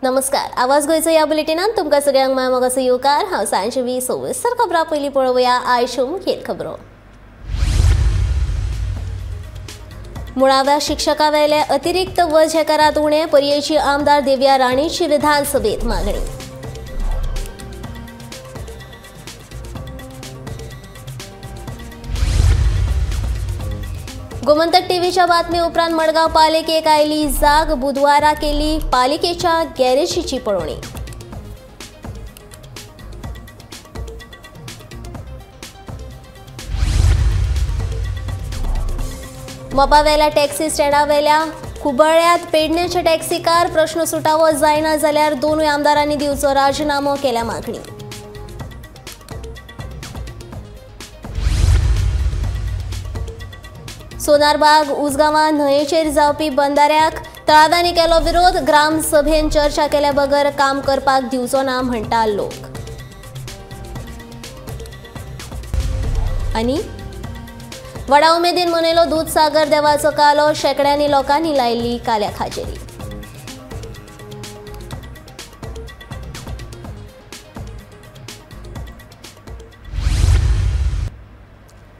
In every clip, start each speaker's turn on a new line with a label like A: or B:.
A: नमस्कार, आवाज गोंयचो ह्या बुलेटिनान तुमकां सगळ्यांक माया मोगाचो येवकार। हांव सांजवी सविस्तर खबरां पयलीं पळोवया आयच्यो मुखेल खबरो। मुळाव्या शिक्षकां वेले अतिरिक्त वजें करात उणें, पर्येची आमदार देविया राणेची विधानसभेत मागणी। गोमंतक टीव्हीच्या बातमी उपरांत मडगांव पालिकेक आयली जाग, बुधवारा केली पालिकेच्या गॅरेजीची पळोवणी। मोपावेल्या टॅक्सी स्टँडावेल्या खुबळ्यांत पेडण्याच्या टॅक्सीकार प्रश्न सुटावो जायना जाल्यार दोनूय आमदारांनी दिवचो राजीनामो केल्या मागणी। सोनारबाग उसगांवां न्हंयेचेर जावपी बंदाऱ्याक तळाव्यांनी केलो विरोध, ग्रामसभेन चर्चा केल्या बगर काम करपाक दिवचो ना म्हणटा लोक। आनी व्हडा उमेदीन मनयलो दूदसागर देवाचो कालो, शेंकड्यांनी लोकांनी लायली काल्याक हाजेरी।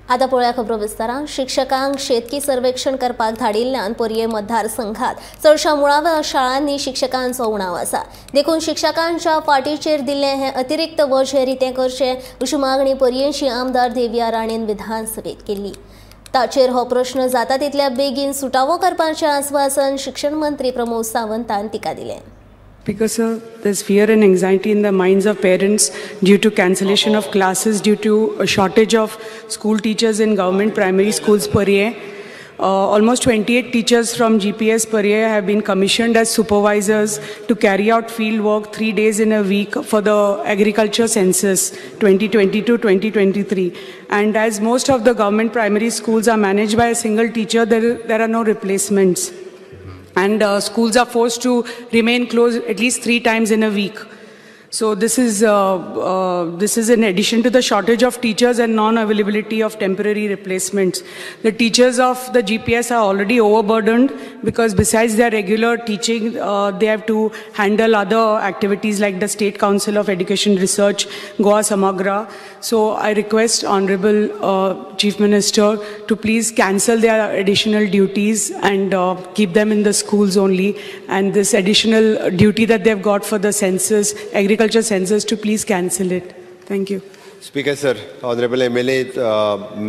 A: आतां पळोवया खबरो विस्तारान। शिक्षकांक शेतकी सर्वेक्षण करपाक धाडिल्ल्यान पर्ये मतदारसंघात चडशा मुळाव्या शाळांनी शिक्षकांचो उणाव आसा, देखून शिक्षकांच्या फाटीचेर दिल्लें हें अतिरिक्त वजें रितें करचें अशी मागणी पर्येची आमदार देविया राणेन विधानसभेत केल्ली। ताचेर हो प्रश्न जाता तितल्या बेगीन सुटावो करपाचें आस्वासन शिक्षण मंत्री प्रमोद सावंतान तिका दिलें।
B: Because sir, there's fear and anxiety in the minds of parents due to cancellation of classes, due to a shortage of school teachers in government primary schools per year. Almost 28 teachers from GPS per year have been commissioned as supervisors to carry out field work 3 days in a week for the agriculture census 2022-2023. And as most of the government primary schools are managed by a single teacher, there are no replacements. And schools are forced to remain closed at least 3 times in a week. So this is in addition to the shortage of teachers and non-availability of temporary replacements. The teachers of the GPS are already overburdened because besides their regular teaching, they have to handle other activities like the State Council of Education Research, Goa Samagra. So I request Honorable Chief Minister to please cancel their additional duties and keep them in the schools only. And this additional duty that they've got for the census, agriculture census, to please cancel it. Thank you.
C: Speaker sir, Honorable MLA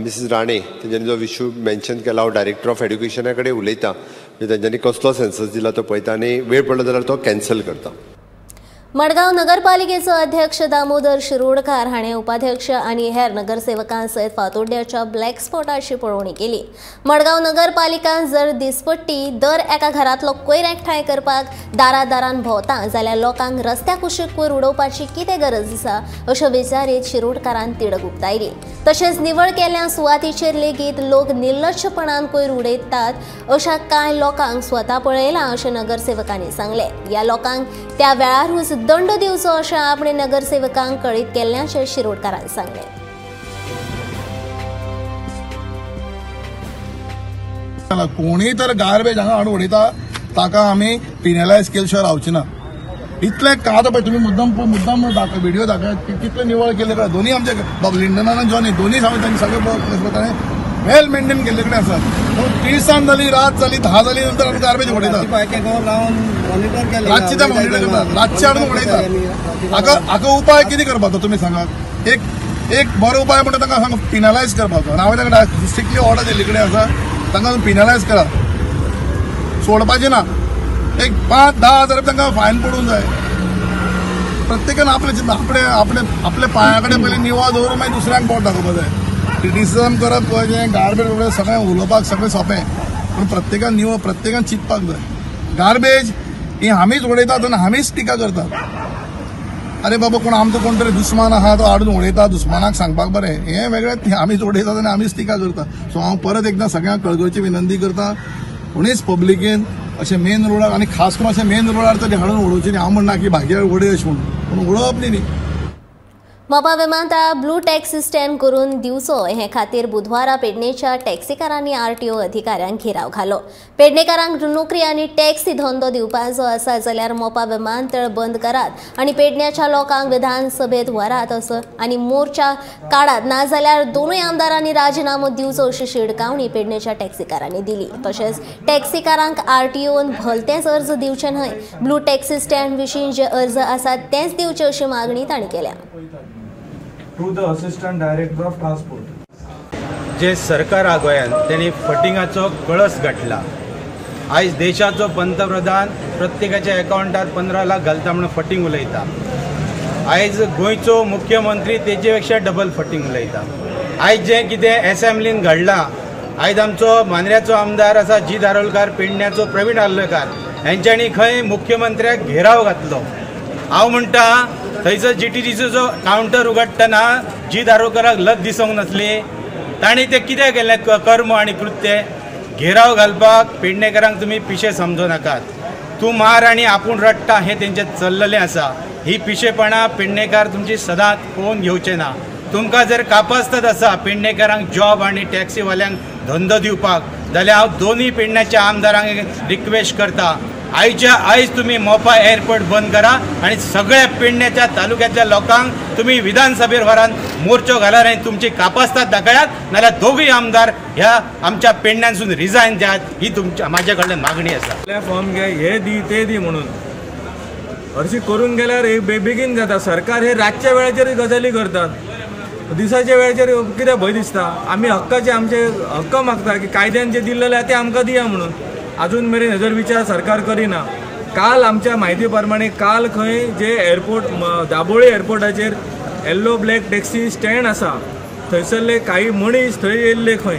C: Mrs. Rane, तेंच्यांनी जो issue mention केला हांव director of एड्युकेशना कडेन उलयता, तेंच्यांनी कसलो census दिला तो पळयता आनी वेळ पडलो जाल्यार तो कॅन्सल करता।
A: मडगांव नगरपालिकेचो अध्यक्ष दामोदर शिरोडकार हाणें उपाध्यक्ष आनी हेर नगरसेवकां सयत फातोड्ड्याच्या ब्लॅक स्पॉटाची पळोवणी केली। मडगांव नगरपालिकान जर दिसपट्टी दर एका घरांतलो कोयर एकठांय करपाक दारा दारान भोंवता जाल्यार लोकांक रस्त्या कुशीक कोयर उडोवपाची कितें गरज आसा अशें विचारीत शिरोडकारान तिडक उक्तायली। तशेंच निवळ केल्ल्या सुवातीचेर लेगीत लोक निर्लज्जपणान कोयर उडयतात अशा कांय लोकांक स्वता पळयलां अशें नगरसेवकांनी सांगलें। ह्या लोकांक त्या वेळारूच दंड दिवचो अशें आपणे नगरसेवकांक कळीत केल्ल्याचें शिरोडकारान सांगलें।
D: कोणी तर गार्बेज हांगा हाडून उडयता ताका आमी पिनलायज केले शिवाय रावचे ना। इतलें कांत पळय तुमी मुद्दम मुद्दम व्हिडिओ दाखय कितले निवळ केल्ले कडेन दोन्ही आमचे बाब लिंडनान आनी जॉनी दोन्ही सांगू तांणी सगळे वेल मेंटेन केल्ले कडेन आसा। पूण तिनसांज जाली, रात जाली, 10 जाली नंतर आमी गार्बेज उडयतात, रातची ते मॉनिटर करतात, रातचे हाडून उडयतात। हाका उपाय कितें करपाचो तुमी सांगात? एक एक बरो उपाय म्हणटा तांकां सांग पिनलायज करपाचो। आनी हांवें तांकां स्ट्रिक्टली ऑर्डर दिल्ली कडेन आसा तांकां पिनलायज करा, सोडपाचें ना। एक 5-10 हजार रुपया तांकां फायन पडूंक जाय। प्रत्येकान आपले आपले आपले आपल्या पांया कडेन पयलीं निवळ दवरून मागीर दुसऱ्यांक बोट दाखोवपाक जाय। क्रिटिसिजम करप जें गार्बेज सगळें उलोवपाक सगळें सोंपें, पूण प्रत्येकान निवळ प्रत्येकान चिंतपाक जाय। गार्बेज ही आमीच उडयतात आनी आमीच टिका करतात। अरे बाबा कोण आमचो कोण तरी दुस्मान आहा तो हाडून उडयता, दुस्मानाक सांगपाक बरें, हें वेगळें आमीच उडयतात आनी आमीच टिका करता। सो हांव परत एकदां सगळ्यांक कळकळची विनंती करता, कोणीच पब्लिकेन अशें मेन रोडार आनी खास करून अशें मेन रोडार तरी हाडून उडोवचें न्ही। हांव म्हणना की भाग्यार उडय अशें म्हणून, पूण उडोवप न्ही।
A: मोपा विमानतळार ब्लू टॅक्सी स्टँड करून दिवचो हे खातीर बुधवारा पेडणेच्या टॅक्सीकारांनी आरटीओ अधिकाऱ्यांक घेराव घालो. पेडणेकारांक नोकरी आनी टॅक्सी धंदो दिवपाचो आसा जाल्यार मोपा विमानतळ बंद करात आनी पेडण्याच्या लोकांक विधानसभेत व्हरात असो आनी मोर्चा काडात, नाजाल्यार दोनूय आमदारांनी राजिनामो दिवचो अशी शिडकावणी पेडणेच्या टॅक्सीकारांनी दिली. तशेंच टॅक्सीकारांक आरटीओन भलतेच अर्ज दिवचे न्हय, ब्लू टॅक्सी स्टँड विशीं जे अर्ज आसात तेच दिवचे अशी मागणी तांणी केल्या.
E: To the Assistant Director of Transport.
F: जे सरकार गोंयान तेणी फटिंगाचो कळस गाठला. आयज देशाचो पंतप्रधान प्रत्येकाच्या अकावंटार 15 लाख घालता म्हणून फटींग उलयता. आयज गोंयचो मुख्यमंत्री तेजे पेक्षा डबल फटींग उलयता. आयज जें कितें एसेंब्लीन घडलां, आयज आमचो मांद्र्याचो आमदार आसा जी धारोलकार, पेडण्याचो प्रवीण आर्लेकार हेंच्यांनी खंय मुख्यमंत्र्याक घेराव घातलो. हांव म्हणटा थंयसर जीटीडीचो जो कावंटर उगडटना जी धारोलकाराक लज दिसूंक नासली, तांणी तें कितें केलें कर्म आनी कृत्य. घेराव घालपाक पेडणेकारांक तुमी पिशे समजू नाकात. तूं मार आनी आपूण रडटा हें तेंचें चल्ललें आसा. ही पिशेपणां पेडणेकार तुमची सदांच पळोवन घेवचे ना. तुमकां जर कापास्ताद आसा पेडणेकारांक जॉब आनी टॅक्सीवाल्यांक धंदो दिवपाक जाल्यार हांव दोनूय पेडण्याच्या आमदारांक रिक्वेस्ट करता, आयच्या आयज तुमी मोपा एअरपोर्ट बंद करा आनी सगळ्या पेडण्याच्या तालुक्यातल्या लोकांक तुमी विधानसभेर व्हरान मोर्चो घालात आनी तुमची कापास्ताद दाखयात, नाल्यार दोगूय आमदार ह्या आमच्या पेडण्यासून रिजायन द्यात, ही तुमच्या म्हाज्या कडल्यान मागणी आसा.
E: फॉर्म घे, हे दी ते दी म्हणून हरशी करून गेल्यार बेगीन जाता. सरकार हे रातच्या वेळाचेर गजाली करतात, दिसाच्या वेळाचेर कित्याक भंय दिसता. आमी हक्काचे आमचे हक्क मागता की कायद्यान जे दिल्लेले आसा ते आमकां दिया म्हणून. अजून मेरेन हेजर विचार सरकार करिना. काल आमच्या म्हायती प्रमाणे काल खंय जे एअरपोर्ट दाबोळी एअरपोर्टाचेर येल्लो ब्लॅक टॅक्सी स्टँड आसा थंयसरले काही मनीस थंय येयल्ले खंय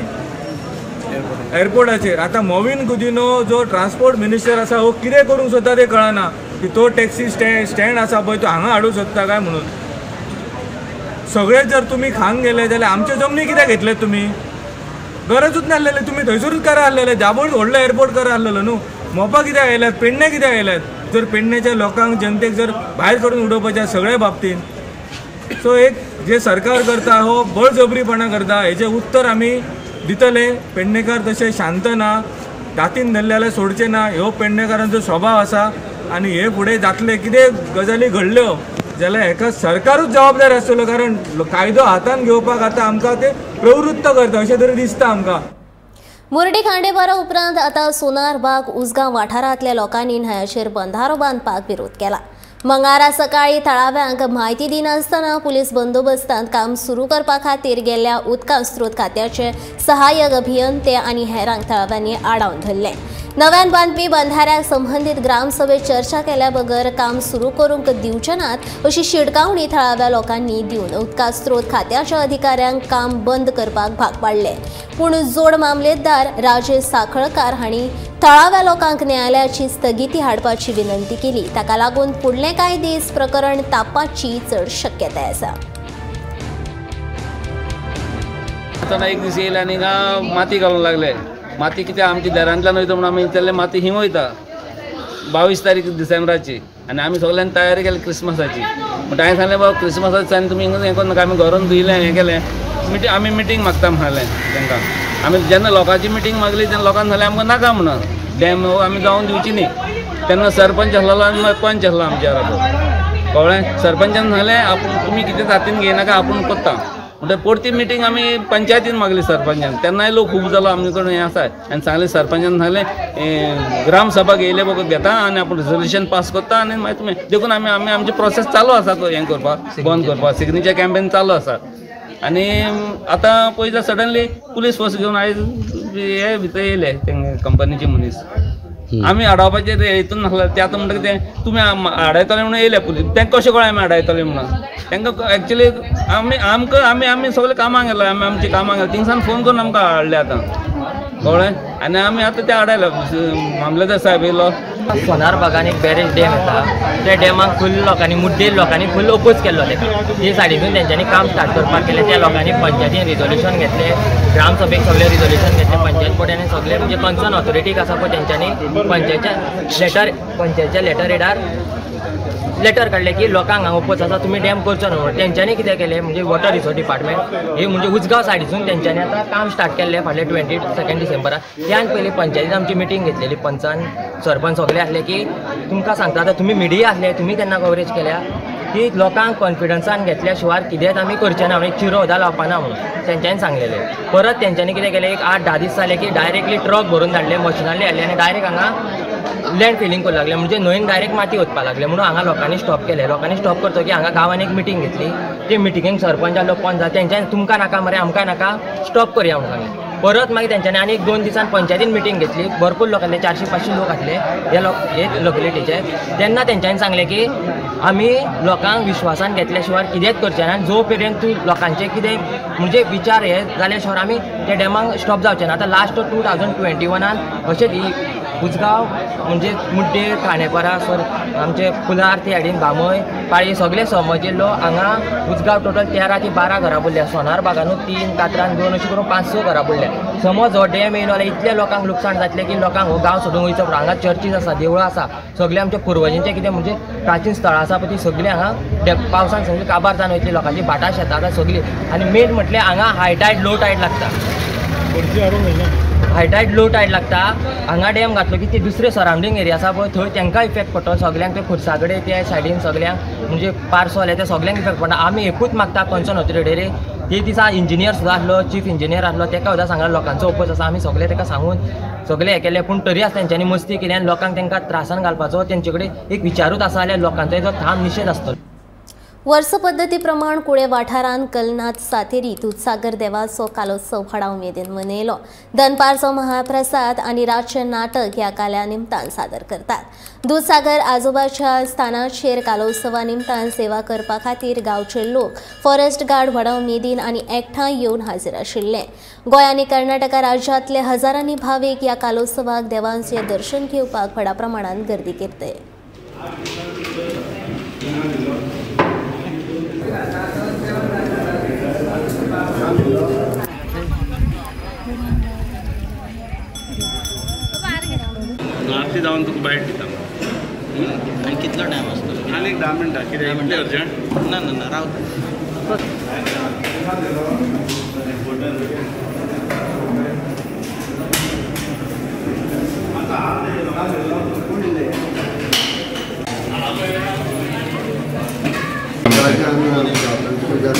E: एअरपोर्टाचेर. आतां मोविन गुदिनो जो ट्रान्सपोर्ट मिनिस्टर आसा हो कितें करूंक सोदता तें कळना की तो टॅक्सी स्टँड आसा पळय तो हांगा हाडूंक सोदता काय म्हणून. सगळे जर तुमी खांग गेले जाल्यार आमच्यो जमनी कित्याक घेतले तुमी? गरजूच नासलेले, तुमी थंयसरूच करा आसलेले. दाबोळी व्हडलो एअरपोर्ट करा आसलेलो न्हू. मोपा कित्याक आयल्यात, पेडणे कित्याक आयल्यात? जर पेडण्याच्या लोकांक जनतेक जर भायर काडून उडोवपाच्या सगळ्या बाबतीन. सो एक जे सरकार करता हो बळजबरीपणा करता, हेजें उत्तर आमी दितले. पेडणेकार तशें शांत ना, दातीन धरले जाल्यार सोडचे ना, ह्यो पेडणेकारांचो स्वभाव आसा. आनी हे फुडें जातले कितें गजाली घडल्यो जाल्यार हेका सरकारूच जबाबदार आसतलो, कारण कायदो हातान घेवपाक आतां आमकां ते प्रवृत्त करता अशें तरी दिसता आमकां.
A: मुर्डी खांडेपारा उपरांत आतां सोनारबाग उसगांव वाठारांतल्या लोकांनी न्हंयाचेर बंधारो बांदपाक विरोध केला. मंगळारा सकाळी थळाव्यांक म्हायती दिनासतना पुलीस बंदोबस्तांत काम सुरू करपा खातीर गेल्ल्या उदका स्रोत खात्याचे सहाय्यक अभियंते आनी हेरांक थळाव्यांनी आडावन धरले. नव्यान बांदपी बंधाऱ्याक संबंदीत ग्रामसभेत चर्चा केल्या बगर काम सुरू करूंक दिवचे नात अशी शिडकावणी थळाव्या लोकांनी दिवन उदका स्रोत खात्याच्या अधिकाऱ्यांक काम बंद करपाक भाग पाडले. पूण जोड मामलेदार राजेश साखळकार हांणी थळाव्या लोकांक न्यायालयाची स्थगिती हाडपाची विनंती केली. ताका लागून फुडले कांय दीस प्रकरण तापाची चड शक्यताय आसा.
G: आतां एक दीस येयले आनी माती घालूंक लागले. माती कित्याक आमची दारांतल्यान वयता म्हणून आमी इतले माती हिंग वयता 22 तारीख डिसेंबराची आनी आमी सगळ्यांनी तयारी केली क्रिसमसाची. म्हणटा हांवें सांगलें बाबा क्रिसमसा दिसांनी तुमी हिंगा हें करूं नाका, आमी घरान धुयलें हें केलें. मिटींग आमी मिटींग मागता म्हणलें तांकां. आमी जेन्ना लोकांची मिटींग मागली तेन्ना लोकांक सांगलें आमकां नाका म्हणून डॅम आमी जावन दिवची न्ही. तेन्ना सरपंच आसलेलो आनी पंच आसलो आमच्या बरोबर, कळ्ळें. सरपंचान सांगलें आपूण तुमी कितें हातीन घेयनाका आपूण करता. म्हणटकीर परती मिटींग आमी पंचायतीन मागली सरपंचान, तेन्नाय लोक खूब जालो आमचे कडेन हें आसा. आनी सांगलें सरपंचान सांगलें ग्रामसभा घेयले बगर घेता आनी आपूण रेजोल्युशन पास करता आनी मागीर तुमी देखून आमी आमी आमचे प्रोसेस चालू आसा हें करपाक बंद करपाक सिग्नेचर कॅम्पेन चालू आसा. आनी आतां पळयता सडनली पुलीस फोर्स घेवन आयज हे भितर येयले कंपनीचे मनीस. आमी आडावपाचे हितून नासले ते आतां म्हणटा कितें तुमी आडायतले म्हणून येयले पुलीस. तांकां कशें कळ्ळें आमी आडायतले म्हणून? तांकां एक्चुली आमी आमकां आमी आमी सगळे कामाक गेले, आमी आमच्या कामाक गेले थिंगसान फोन करून आमकां हाडले आतां, कळ्ळें. आनी आमी आतां ते आडायले. मामलेदार साहेब येयलो.
H: सोनारबागान एक बॅरेज डॅम आसा, त्या डॅमाक फूल लोकांनी मुड्डेर लोकांनी फूल ओपोज केल्लो तेका. ते सायडीसून तेंच्यांनी काम स्टार्ट करपाक केलें. त्या लोकांनी पंचायतीन रिजोल्युशन घेतलें, ग्रामसभेक सगळें रिजोल्युशन घेतलें, पंचायत बोर्डान सगळें म्हणजे कन्सर्न ऑथॉरिटीक आसा पळय तेंच्यांनी पंचायतच्या लेटर हेडार लेटर काडलें की लोकांक हांगा ओपोज आसा, तुमी डॅम करचो न्हू म्हणून. तेंच्यांनी कितें केलें म्हणजे वॉटर रिसोर्स डिपार्टमेंट हे म्हणजे उजगांव सायडीसून तेंच्यांनी आतां काम स्टार्ट केल्लें फाटले 22 डिसेंबराक. त्यान पयलीं पंचायतीन आमची मिटींग घेतलेली, पंचान सरपंच सगळे आसले की तुमकां सांगता आतां तुमी मिडिया आसले, तुमी तेन्ना कवरेज केल्या की लोकांक कॉन्फिडन्सान घेतल्या शिवाय कितेंच आमी करचें ना, एक चिरो सुद्दां लावपा ना म्हणून तेंच्यांनी सांगलेलें. परत तेंच्यांनी कितें केलें, एक 8-10 दीस जाले की डायरेक्टली ट्रक भरून धाडले, मशिनारी हाडली आनी डायरेक्ट हांगा लँड फिलिंग करूं लागले, म्हणजे न्हंयेन डायरेक्ट माती ओतपाक लागले. म्हणून हांगा लोकांनी स्टॉप केलें. लोकांनी स्टॉप करतकीर हांगा गांवान एक मिटींग घेतली, ते मिटिंगेक सरपंच आसलो, पंच आसलो, तेंच्यांनी तुमकां नाका मरे आमकां नाका, स्टॉप करया म्हणून सांगलें. परत मागीर तेंच्यांनी आनी एक 2 दिसान पंचायतीन मिटींग घेतली, भरपूर लोक आसले, 400-500 लोक आसले हे लोक हे लोकेलिटीचे. तेन्ना तेंच्यांनी सांगलें की आमी लोकांक विश्वासान घेतल्या शिवाय कितेंच करचें ना, आनी जो पर्यंत तूं लोकांचे कितें म्हणजे विचार हे जाल्या शिवाय आमी त्या डॅमाक स्टॉप जावचें ना. आतां लास्ट 2021 अशेंच ही उजगांव म्हणजे मुड्डेर, खांडेपारा, सर आमचे कुलार ते सायडीन भामय पाळी सगळे समजिल्लो हांगा उजगांव टोटल 13 ते 12 घरां बुडल्या, सोनार बागानूच 3, कात्रान 2 अशें करून 5-6 घरां बुडल्या. समज हो डॅम येयलो जाल्यार इतल्या लोकांक लुकसाण जातलें की लोकांक हो गांव सोडून वयचो पडटा. हांगा चर्चीस आसा, देवळां आसा, सगळे आमच्या पुर्वजांचे कितें म्हणजे प्राचीन स्थळां आसा पळय ती सगळीं हांगा पावसान सगळीं काबार जावन वयतली, लोकांची भाटां शेतां आसा सगळीं. आनी मेन म्हटल्यार हांगा हाय टायड लो टायड लागता, हाय टायड लो टायड लागता. हांगा डॅम घातलो की ते दुसरे सरावंडींग एरिया आसा पळय थंय तांकां इफेक्ट पडटलो सगळ्यांक, ते खुर्सा कडेन त्या सायडीन सगळ्यांक म्हणजे पार्सो आले ते सगळ्यांक इफेक्ट पडटा. आमी एकूच मागता कन्सर्न ऑथॉरिटी, ते दिसा इंजिनियर सुद्दां आसलो, चीफ इंजिनियर आसलो, ताका सुद्दां सांगला लोकांचो ओपोज आसा, आमी सगळे ताका सांगून सगळे हें केलें, पूण तरी आसतना तेंच्यांनी मस्ती केली आनी लोकांक तांकां त्रासान घालपाचो तेंचे कडेन एक विचारूच आसा जाल्यार लोकांचो जो ठाम निशेध आसतलो.
A: वर्स पद्दती प्रमाण कुळे वाठारांत कलनाथ सातेरी दुधसागर देवाचो कालोत्सव व्हडा उमेदीन मनयलो. दनपारचो महाप्रसाद आनी रातचें नाटक ह्या काल्या निमतान सादर करतात. दुधसागर आजोबाच्या स्थानाचेर कालोत्सवा निमतान सेवा करपा खातीर गांवचे लोक, फॉरेस्ट गार्ड व्हडा उमेदीन आनी एकठांय येवन हाजीर आशिल्ले. गोंय आनी कर्नाटका राज्यांतले हजारांनी भावीक ह्या कालोत्सवाक देवांचें दर्शन घेवपाक व्हडा प्रमाणांत गर्दी करते.
G: आरती जावन तुका बायट दिता.
I: आनी कितलो टायम आसतलो?
G: आनी एक 10 मिनटां. कितें इतलें अर्जंट?
I: ना ना ना, रावता.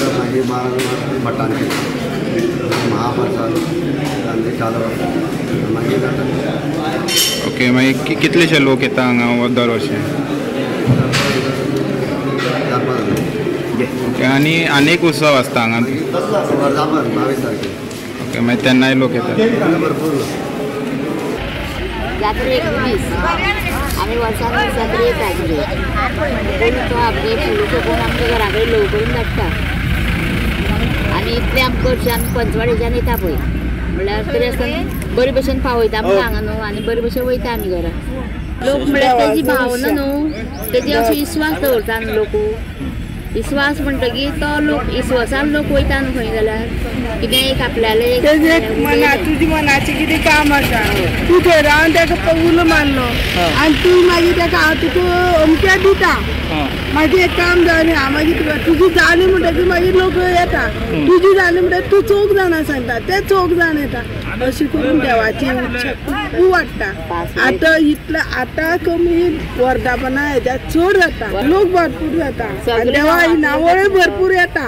J: मागीर भटांची महाप्रसाद चालू मागीर जाता.
K: ओके, मागीर कितलेशे लोक येता हांगा दर वर्सा?
J: 4-5.
K: ओके, आनी आनीक उत्सव आसता हांगा?
J: वर्धापन 22 तारखेर.
K: ओके, मागीर तेन्नाय लोक येता
J: भरपूर.
L: जात्रेक 20 आमी वर्सान वर्स जात्रे येता आसली, पूण तो आपले फुलूचो कोण आमच्या घरा कडेन ल्हव करून धाडटा आनी इतलें आमकां करचें आमी पंचवाडीच्यान येता पळय, म्हणल्यार तरी आसतना बरे भशेन पावयता आमकां हांगा न्हू, आनी बरे भशेन वयता आमी घरा. लोक म्हणल्यार तेजी भावना न्हू, तेजी असो विस्वास दवरता न्हू लोक. विस्वास म्हणटकीर तो लोक विस्वासान लोक वयता न्हू खंय जाल्यार कितें एक आपल्याले
M: तुजी मनाचें कितें काम आसा, तूं थंय रावन ताका उलो मारलो आनी तूं मागीर ताका हांव तुका अमकें दिता, मागीर एक काम जालें हांव मागीर तुका तुजी जालें म्हणटकीर मागीर लोक येता, तुजी जालें म्हणटकीर तूं चौग जाणां सांगता, ते चौग जाण येता. अशें करून देवाची इच्छा खूब वाडटा. आतां इतलें आतां कमी वर्धापना हेज्या चड जाता, लोक भरपूर जाता, देवा येणावळय भरपूर येता.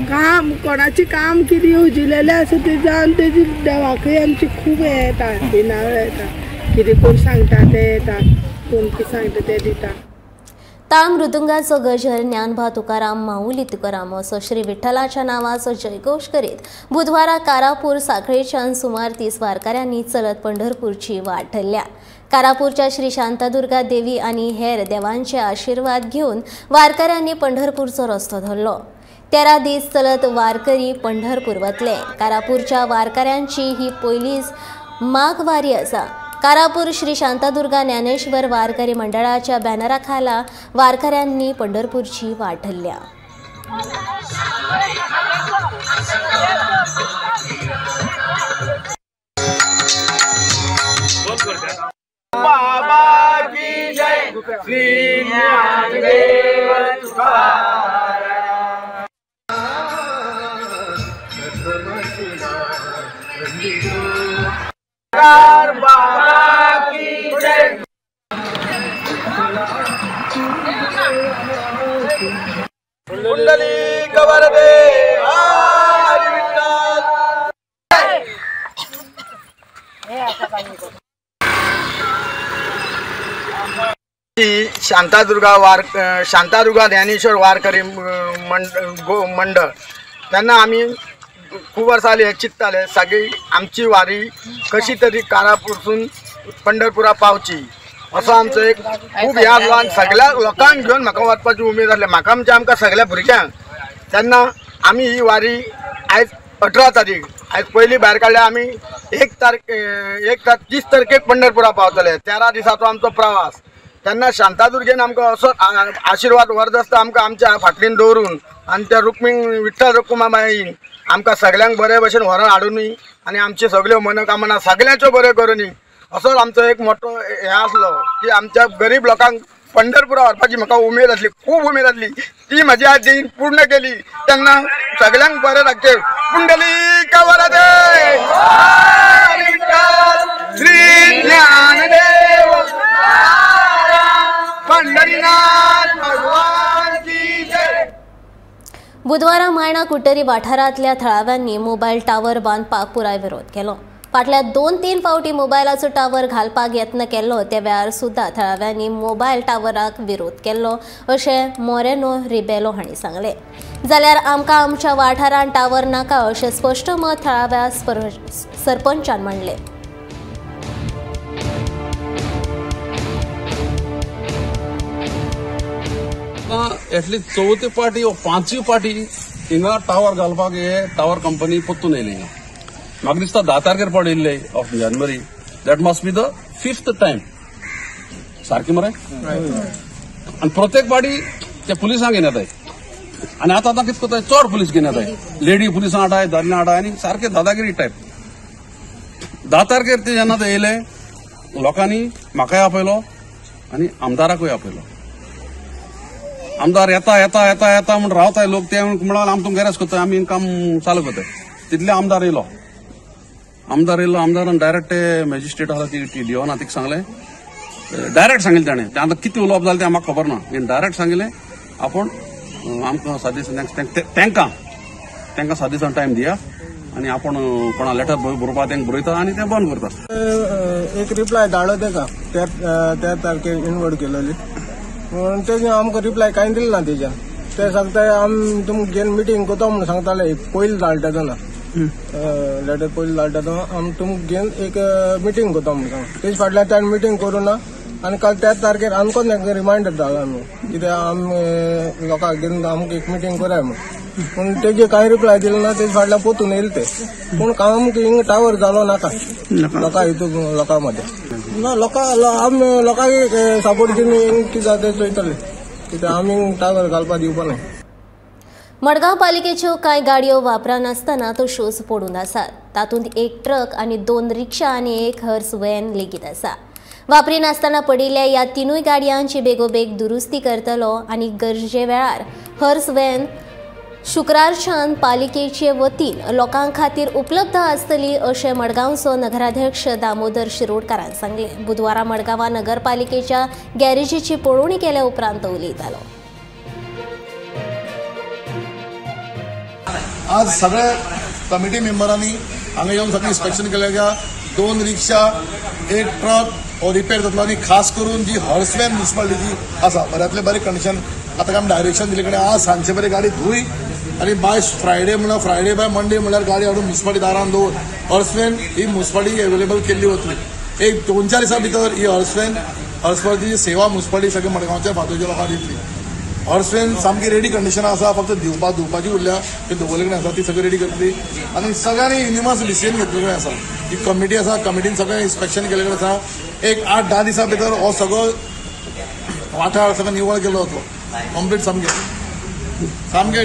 M: काम कोणाचें काम कितें येवजिलेलें आसा तें जावन तेजी देवाकय आमची खूब हें येता, येणावळ येता, कितें कोण सांगता तें येता, कोण कितें सांगता तें दिता.
A: ताळ मृदुंगाचो गजर ज्ञानभा तुकाराम माऊली तुकाराम असो श्री विठ्ठलाच्या नावाचो जयघोष करीत बुधवारा कारापूर साखळेच्यान सुमार 30 वारकऱ्यांनी चलत पंढरपूरची वाट धरल्या. कारापूरच्या श्री शांतादुर्गा देवी आनी हेर देवांचे आशीर्वाद घेवन वारकऱ्यांनी पंढरपूरचो रस्तो धरलो. 13 दीस चलत वारकरी पंढरपूर वतले. कारापूरच्या वारकऱ्यांची ही पयलीच माघवारी आसा. कारापूर श्री शांतादुर्गा ज्ञानेश्वर वारकरी मंडळाच्या बॅनराखाला वारकऱ्यांनी पंढरपूरची वाट धरल्या.
E: बाबा की जय,
N: श्री ज्ञानदेव तुकाराम. बाबा की जय. पुंडलिक वरदे हरी विठ्ठल.
O: शांतादुर्गा ज्ञानेश्वर वारकरी मंडळ तेन्ना आमी खूब वर्सां जाली हें चिंतताले सगळी आमची वारी कशी तरी कारापूरसून पंढरपुरा पावची असो आमचो एक खूब ह्या आसलो आनी सगळ्या लोकांक घेवन म्हाका वचपाची उमेद आसली. म्हाका म्हणजे आमकां सगळ्या भुरग्यांक. तेन्ना आमी ही वारी आयज 18 तारीख आयज पयली भायर काडल्या. आमी 30 तारखेक पंढरपुरा पावतले. 13 दिसाचो आमचो प्रवास. तेन्ना शांतादुर्गेन आमकां असो आशिर्वाद वरदस्त आमकां आमच्या फाटल्यान दवरून आनी त्या रुक्मीण विठ्ठल रुक्माबाईन आमकां सगळ्यांक बरे भशेन व्हरोन हाडुनी आनी आमच्यो सगळ्यो मनोकामना सगळ्यांच्यो बऱ्यो करुनी असोच आमचो एक मोठो हें आसलो की आमच्या गरीब लोकांक पंढरपुरा व्हरपाची म्हाका उमेद आसली, खूब उमेद आसली. ती म्हजी आज पूर्ण केली. तेन्ना सगळ्यांक बरें लागचें. पुंडलीक वरदे हरी विठ्ठल श्री ज्ञानदेव पंढरीनाथ भगवान की जय.
A: बुधवारा मायणा कुट्टरी वाठारांतल्या थळाव्यांनी मोबायल टावर बांदपाक पुराय विरोध केलो. फाटल्या 2-3 फावटी मोबायलाचो टावर घालपाक यत्न केल्लो त्या वेळार सुद्दां थळाव्यांनी मोबायल टावराक विरोध केल्लो अशें मोरेनो रिबेलो हांणी सांगलें. जाल्यार आमकां आमच्या वाठारांत टावर नाका अशें स्पश्ट मत थळाव्या सरपंचान मांडलें.
P: एटलीस्ट चवथी पार्टी वा पांचवी पार्टी हिंगा टावर घालपाक हे टावर कंपनी परतून येयली हिंगा. म्हाका दिसता 10 तारखेर पडिल्ले of January. That must be the 5th time सारकी मरे. आनी प्रत्येक पार्टी ते पुलिसांक घेवन येताय आनी आतां आतां कितें करताय चड पुलीस घेवन येताय. लेडी पुलिसां हाडाय, दादले हाडाय आनी सारके दादागिरी टायप. 10 तारखेर ते जेन्ना ते येयले लोकांनी म्हाकाय आपयलो आनी आमदाराकूय आपयलो. आमदार येता येता येता येता म्हूण रावताय लोक. ते म्हणून आमी तुमकां अरेस्ट करताय, आमी काम चालू करताय. तितले आमदार येयलो. आमदार येयलो. आमदारान डायरेक्ट ते मॅजिस्ट्रेट आसा ती डिओना तिका सांगलें, डायरेक्ट सांगिल्लें ताणें. तें आतां कितें उलोवप जालें तें म्हाका खबर ना. डायरेक्ट सांगिल्लें आपूण आमकां 7 दिसान तांकां 7 दिसान टायम दिया आनी आपूण कोणा लेटर बरोवपा तांकां बरयता आनी तें बंद करता.
Q: एक रिप्लाय धाडलो तेका त्या तारखेर इनवर्ड केलेली पूण तेजे आमकां रिप्लाय कांय दिलें ना तेज्यान. ते सांगता आमी तुमकां घेवन मिटींग करता म्हणून सांगताले. पयलीं धाडटा तेन्ना लेटर पयलीं धाडटा तो आमी तुमकां घेवन एक मिटींग करता म्हणून सांग. तेज फाटल्यान ताणें मिटींग करूं ना आनी काल त्याच तारखेर आमकां तांकां रिमायंडर धाडला आमी कित्याक आमी लोकांक घेवन आमकां एक मिटींग कराय म्हणून. पूण तेजे कांय रिप्लाय दिलो ना. तेज फाटल्यान पोतून येयले ते. पूण आमकां हिंगा टावर जालो नाका लोकां हितून लोकां मदें ना लोकां आमी लोकांक सपोर्ट घेवन कितें जाता तें चोयतले कित्याक आमी टावर घालपाक दिवपा न्हय.
A: मडगांव पालिकेच्यो कांय गाडयो वापरनासतना तश्योच पडून आसात. तातूंत एक ट्रक आनी 2 रिक्षा आनी एक हर्स व्हॅन लेगीत आसा. वापरिनासतना पडिल्ल्या ह्या 3 गाडयांची बेगोबेग दुरुस्ती करतलो आनी गरजे वेळार हर्स व्हॅन शुक्रारच्यान पालिकेचे वतीन लोकां खातीर उपलब्ध आसतली अशें मडगांवचो नगराध्यक्ष दामोदर शिरोडकारान सांगलें. बुधवारा मडगांवां नगरपालिकेच्या गॅरेजीची पळोवणी केल्या उपरांत तो उलयतालो.
D: आज सगळे कमिटी मेंबरांनी हांगा येवन सगळें इन्स्पेक्शन केलें. 2 रिक्षा, 1 ट्रक हो रिपेर जातलो आनी खास करून जी हर्स व्हॅन म्युनिसिपालिटीची आसा बऱ्यांतले बरें कंडिशन. आतां आमी डायरेक्शन दिले कडेन आज सांजचे बरें गाडी धुय आनी बाय फ्रायडे म्हणल्यार फ्रायडे बाय मंडे म्हणल्यार गाडी हाडून म्युनिसिपालिटी दारान दवर. हर्स व्हॅन ही म्युनिसिपालिटी एवेलेबल केल्ली वतली. एक 2-4 दिसां भितर ही हर्स व्हॅन हर्स व्हॅनाची सेवा म्युनिसिपालिटी सगळे मडगांवच्या फातोरच्या लोकांक दितली. हर्स व्हॅन सामकी रेडी कंडिशन आसा, फक्त धुवपाची उरल्या, ती दवरले कडेन आसा, ती सगळी रेडी करतली. आनी सगळ्यांनी युनिमस डिसिजन घेतले कडेन आसा. ही कमिटी आसा, कमिटीन सगळें इन्स्पेक्शन केल्ले कडेन आसा. एक 8-10 दिसां भितर हो सगळो वाठार सगळो निवळ केलो वतलो कंप्लीट. सामकें सामकें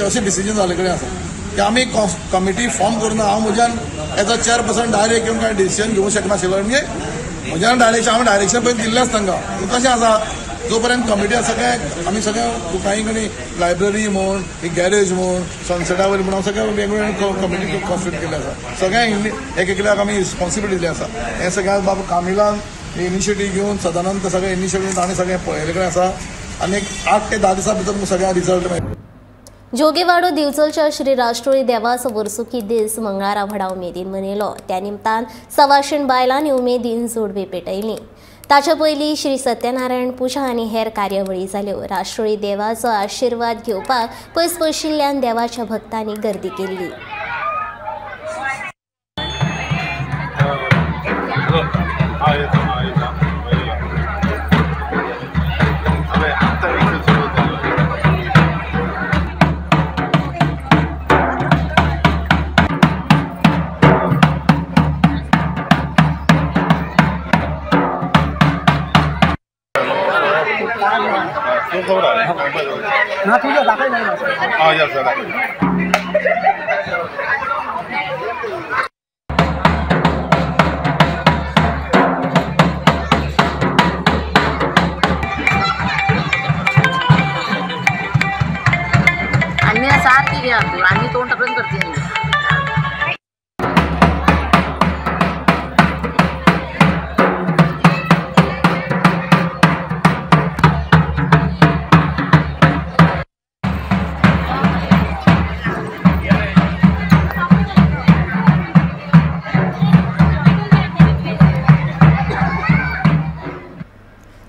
D: अशें डिसिजन जाल्ले कडेन आसा की आमी कमिटी फॉर्म करून हांव म्हज्यान एज अ चेअरपर्सन डायरेक्ट येवन कांय डिसिजन घेवंक शकनाशिल्लो. म्हणजे म्हज्यान डायरेक्शन हांवें डायरेक्शन पयलीं दिल्लेंच तांकां. कशें आसा जो पर्यंत कमिटी आसा सगळें आमी सगळें कांय कडेन लायब्ररी म्हूण, एक गॅरेज म्हूण, सनसेटा वयर म्हूण सगळें वेगवेगळे कमिटी कॉन्स्टिट्यूट केल्ले आसा. सगळ्यांक एक एकल्याक आमी रिस्पॉन्सिबिलिटी दिल्ली आसा. हें सगळ्यांक बाब कामिलान इनिशिएटीव घेवन सदानंद सगळें इनिशिएटीव ताणें सगळें पळयल्ले कडेन आसा आनी एक 8 ते 10 दिसां भितर सगळ्या रिजल्ट मेळटा.
A: जोगेवाडो दिवचलच्या श्री राष्ट्रोळी देवाचो वर्सुकी दीस मंगळारा व्हडा उमेदीन मनयलो. त्या निमतान सवाशीण बायलांनी उमेदीन जोडवी पेटयली. ताच्या पयलीं श्री सत्यनारायण पुजा आनी हेर कार्यावळी जाल्यो. राष्ट्रोळी देवाचो आशिर्वाद घेवपाक पयस पयशिल्ल्यान देवाच्या भक्तांनी गर्दी केल्ली.
L: आम्ही तोंड टाकून करते.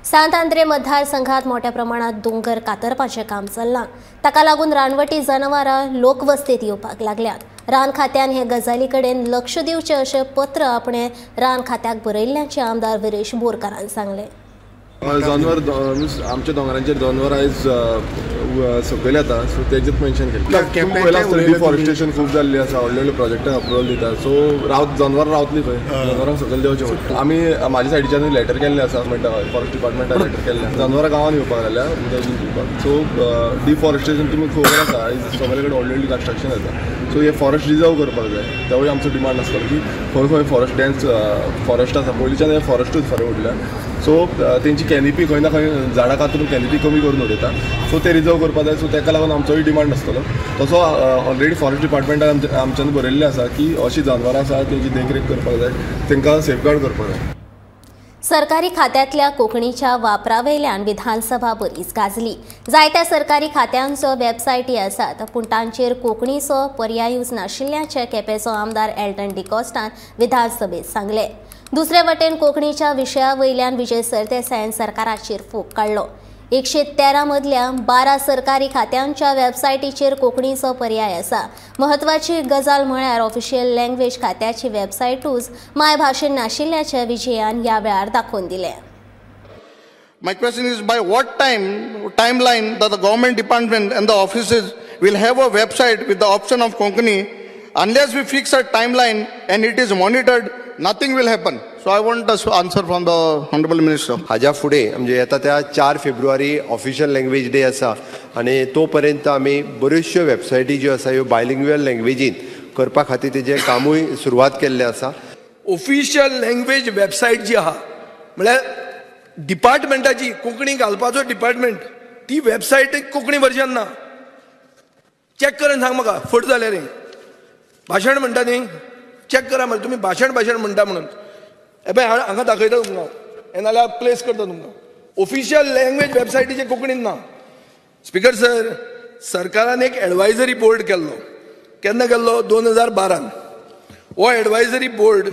A: सांत आंद्रे मतदारसंघात मोठ्या प्रमाणात दोंगर कातरपाचें काम चल्लां. ताका लागून रानवटी जनावरां लोकवस्तीत येवपाक लागल्यात. रान खात्यान हे गजाली कडेन लक्ष दिवचें अशें पत्र आपणें रान खात्याक बरयल्ल्याचें आमदार विरेश बोरकारान सांगलें.
R: जानवर आमच्या दोंगरांचेर जानवर आयज सकयल येता, सो तेजेच मेन्शन केलें. डिफॉरेस्टेशन खूब जाल्ली आसा, व्हडले व्हडले प्रोजेक्टाक अप्रुवल दिता, सो रावत जनवरां रावतली खंय, जनवरांक सकयल देंवचें पडटा. आमी म्हाज्या सायडीच्यान लेटर केल्लें आसा, म्हणटा फॉरेस्ट डिपार्टमेंटाक लेटर केल्लें, जनवरां गांवांत येवपाक लागल्या. सो डिफॉरेस्टेशन तुमी खबर आसा, आयज सगळे कडेन व्हडली व्हडली कन्स्ट्रक्शन जाता, सो हे फॉरेस्ट रिजर्व करपाक जाय. तेवूय आमचो डिमांड आसतलो की खंय खंय फॉरेस्ट डेन्स फॉरेस्ट आसा, पयलींच्यान हे फॉरेस्टूच खरें उरल्या, सो तेंची कॅनिपी खंय ना खंय झाडां कातरून कॅनिपी कमी करून उडयता, सो ते रिजर्व करपाक जाय. सो ताका लागून आमचोय डिमांड आसतलो. तसो ऑलरेडी फॉरेस्ट डिपार्टमेंटान आमच्यान बरयल्लें आसा की अशीं जानवरां आसा तेंची देखरेख करपाक जाय, तांकां सेफगार्ड करपाक जाय.
A: सरकारी खात्यांतल्या कोंकणीच्या वापरावेल्यान विधानसभा बरीच गाजली. जायत्या सरकारी खात्यांचो वेबसायटी आसात, पूण तांचेर कोंकणीचो पर्यायूच नाशिल्ल्याचें केपेंचो आमदार एल्टन डिकॉस्टान विधानसभेत सांगलें. दुसरे वटेन कोंकणीच्या विशया वयल्यान विजय सरदेसायान सरकाराचेर फोग काडलो. 113 मदल्या 12 सरकारी खात्यांच्या वेबसायटीचेर कोंकणीचो पर्याय आसा. म्हत्वाची गजाल म्हळ्यार ऑफिशियल लँग्वेज खात्याची वेबसायटूच मायभाशेन नाशिल्ल्याचें विजयान ह्या वेळार दाखोवन दिलें.
S: My question is, by what timeline that the government department and the offices will have a website with the option of Konkani? Unless we fix a timeline and it is monitored, nothing will happen. So I want the answer from the Honorable Minister.
C: हाज्या फुडें म्हणजे येता त्या 4 फेब्रुवारी official language day आसा आनी तो पर्यंत आमी बऱ्योचश्यो वेबसायटी ज्यो आसा ह्यो बायलिंग्युअल लँग्वेजीन करपा खातीर तेजें कामूय सुरवात केल्लें आसा.
T: ऑफिशियल लँग्वेज वेबसायट जी आहा, म्हळ्यार डिपार्टमेंटाची कोंकणी घालपाचो डिपार्टमेंट, ती वेबसायट कोंकणी वर्जन ना. चॅक करून सांग म्हाका, फट जाल्यार भाशण म्हणटा न्ही, चॅक करा मरे तुमी भाशण भाशण म्हणटा म्हणून. हे पळय हांगा दाखयता तुमकां, हे नाल्यार प्लेस करता तुमकां. ऑफिशियल लँग्वेज वेबसायटीचे कोंकणीन ना. स्पीकर सर, सरकारान एक एडवायजरी बोर्ड केल्लो. केन्ना केल्लो? 2012. हो एडवायजरी बोर्ड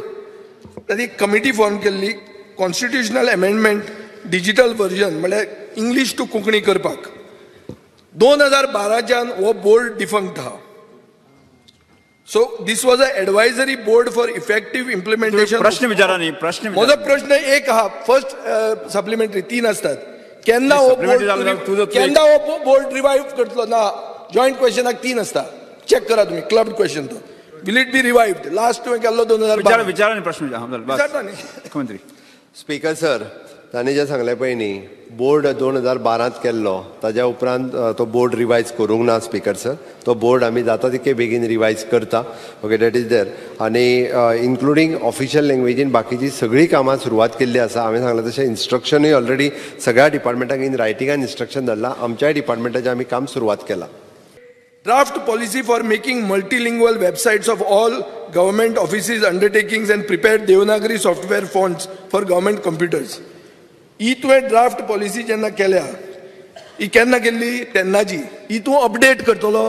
T: ताची कमिटी फॉर्म केल्ली कॉन्स्टिट्युशनल अमेंडमेंट डिजिटल वर्जन म्हळ्यार इंग्लीश टू कोंकणी करपाक. 2012च्यान हो बोर्ड डिफंक्ट आहा. So this was an advisory board for effective implementation.
U: प्रश्न विचारा न्ही, प्रश्न.
T: म्हजो प्रश्न एक आहा, फर्स्ट सप्लिमेंटरी 3 असतात. केन्ना हो बोर्ड, केन्ना हो बोर्ड रिवायव करतलो? ना, जॉयंट क्वेश्चनाक 3 असता. चॅक करा तुमी, क्लब्ड क्वेश्चन तो. Will it be revived? Last तुवें केल्लो 2012.
U: विचारा न्ही प्रश्न विचारता न्ही. मुख्यमंत्री.
C: स्पीकर सर, ताणें जें सांगलें पळय न्ही, बोर्ड 2012 केल्लो, ताज्या उपरांत तो बोर्ड रिवायज करूंक ना स्पीकर सर. तो बोर्ड आमी जाता तितके बेगीन रिवायज करता. Okay, that is there. आनी इन्क्लुडींग ऑफिशियल लँग्वेजीन बाकीची सगळीं कामां सुरवात केल्ली आसा. हांवें सांगलें तशें इन्स्ट्रक्शनूय ऑलरेडी सगळ्या डिपार्टमेंटाक इन रायटिंगान इन्स्ट्रक्शन धाडलां. आमच्याय डिपार्टमेंटाचें आमी काम सुरवात केलां.
T: Draft policy for making multilingual websites of all government offices, undertakings and prepare Devanagari software fonts for government computers. ही तुवें ड्राफ्ट पॉलिसी जेन्ना केल्या, ही केन्ना केल्ली तेन्नाची, ही तूं अपडेट करतलो,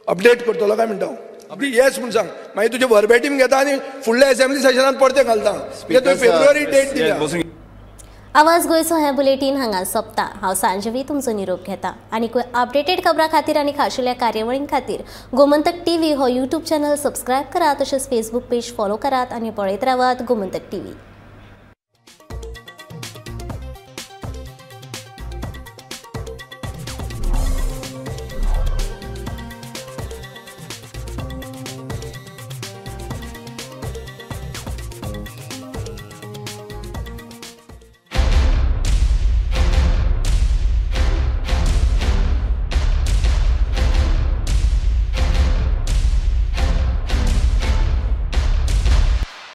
T: अपडेट करतलो काय म्हणटा हांव? येस म्हूण सांग, मागीर तुजें वर्बेटीम घेता आनी फुडल्या असेंब्ली सेशनान परतें घालता. तुवें फेब्रुवारी डेट दिल्या.
A: आवाज गोंयचो हें बुलेटीन हांगा सोंपता. हांव सांजवी तुमचो निरोप घेता. आनी अपडेटेड खबरां खातीर आनी खाशेल्या कार्यावळीं खातीर गोमंतक टीव्ही हो यूट्यूब चॅनल सबस्क्रायब करात, तशेंच फेसबूक पेज फॉलो करात आनी पळयत रावात गोमंतक टीव्ही.